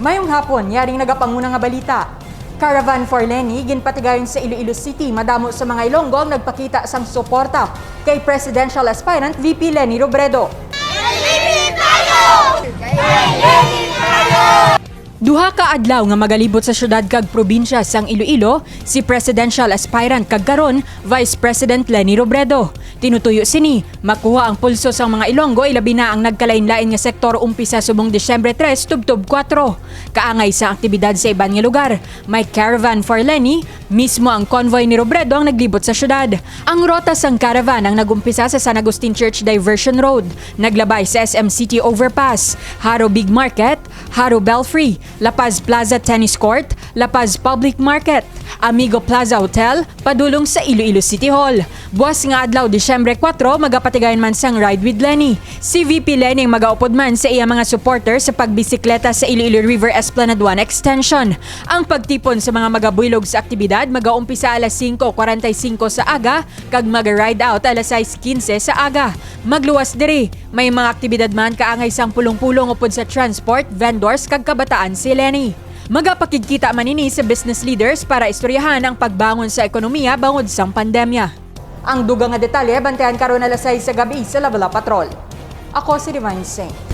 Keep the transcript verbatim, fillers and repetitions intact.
Mayong hapon, yaring nagapanguna nga balita. Caravan for Leni, ginpatigayon sa Iloilo City, madamo sa mga Ilonggo ang nagpakita sang suporta kay presidential aspirant V P Leni Robredo. Duha ka adlaw nga magalibot sa syudad kag probinsya sang Iloilo si presidential aspirant kag karon Vice President Leni Robredo. Tinutuyo sini makuha ang pulso sang mga Ilonggo, ilabi na ang nagkalain-lain nga sektor, umpisa subong Disyembre tres tubtob kuwatro. Kaangay sa aktibidad sa iban nga lugar, may Caravan for Leni, mismo ang convoy ni Robredo ang naglibot sa syudad. Ang rota sang caravan ang nag-umpisa sa San Agustin Church Diversion Road, naglabay sa S M City Overpass, Jaro Big Market, Jaro Belfry, La Paz Plaza Tennis Court, La Paz Public Market, Amigo Plaza Hotel, padulong sa Iloilo City Hall. Buas nga adlaw, Disyembre kuwatro, magapatigayon man sang Ride with Leni. Si V P Leni ang magaupod man sa iya mga supporter sa pagbisikleta sa Iloilo River Esplanade one Extension. Ang pagtipon sa mga magabuylog sa aktibidad magaumpisa alas singko kwarenta y singko sa aga kag maga-ride out alas sais quince sa aga. Magluwas diri, may mga aktibidad man kaangay sang pulong-pulong upod sa transport, vendors, kag kabataan si Leni. Magapakigkita man ini sa business leaders para istoryahan ang pagbangon sa ekonomiya bangod sang pandemya. Ang dugang nga detalye, bantayan karon alas sais sa gabi sa Lavela Patrol. Ako si Divine Saint.